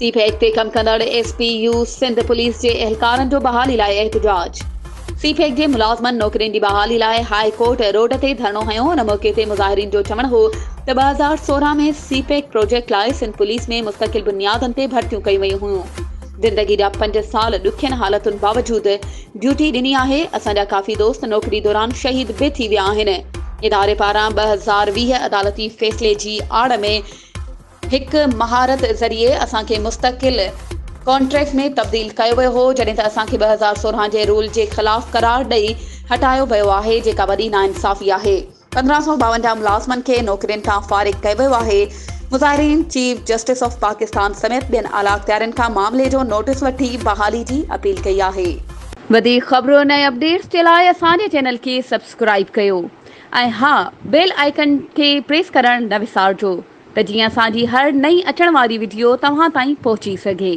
سي pack تي ڪم ڪندڙ S P U Sindh police جي اهلڪارن جو بحالي لاء احتجاج. سي پيڪ جي ملازمن نوڪرين جي بحالي لاء هاء ڪورٽ روڊ تي ڌرڻو هنيو. ان موقعي تي مظاهرين جو چوڻ هو ته 2016 ۾ سي پيڪ پروجيڪٽ لاء سنڌ پوليس ۾ مستقل بنيادن تي ڀرتيون ڪيون ويون هيون. زندگي جا پنج سال ڏکين حالتن باوجود ڊيوٽي ڏني آهي، اسان جا ڪافي دوست نوڪري دوران شهيد به ٿي ويا آهن. اداري پاران 2020 عدالتي فيصلي جي آڙ ۾ هڪ مهارت ذريعي اسان کي مستقل ڪانٽريڪٽ ۾ تبديل ڪيو ويو هو، جڏهن ته اسان کي 2016 جي رول جي خلاف قرار ڏئي هٽايو ويو آهي، جيڪا وڏي ناانصافي آهي. 1552 ملازمن کي نوڪرين تان فارغ ڪيو ويو آهي. مظاهرين چيف جسٽس آف پاڪستان سميت ٻين اعليٰ اختيارين کان معاملي جو نوٽيس وٺي بحالي جي اپيل ڪئي آهي. وڌيڪ خبرن ۽ اپڊيٽس جي لاء اسان جي چينل کي سبسڪرائيب ڪيو ۽ ها بيل آئيڪن کي پريس ڪرڻ نه وسارجو ته جيئن اسان جي هر نئين اچڻ واري وڊيو توهان تائين پهچي سگهي.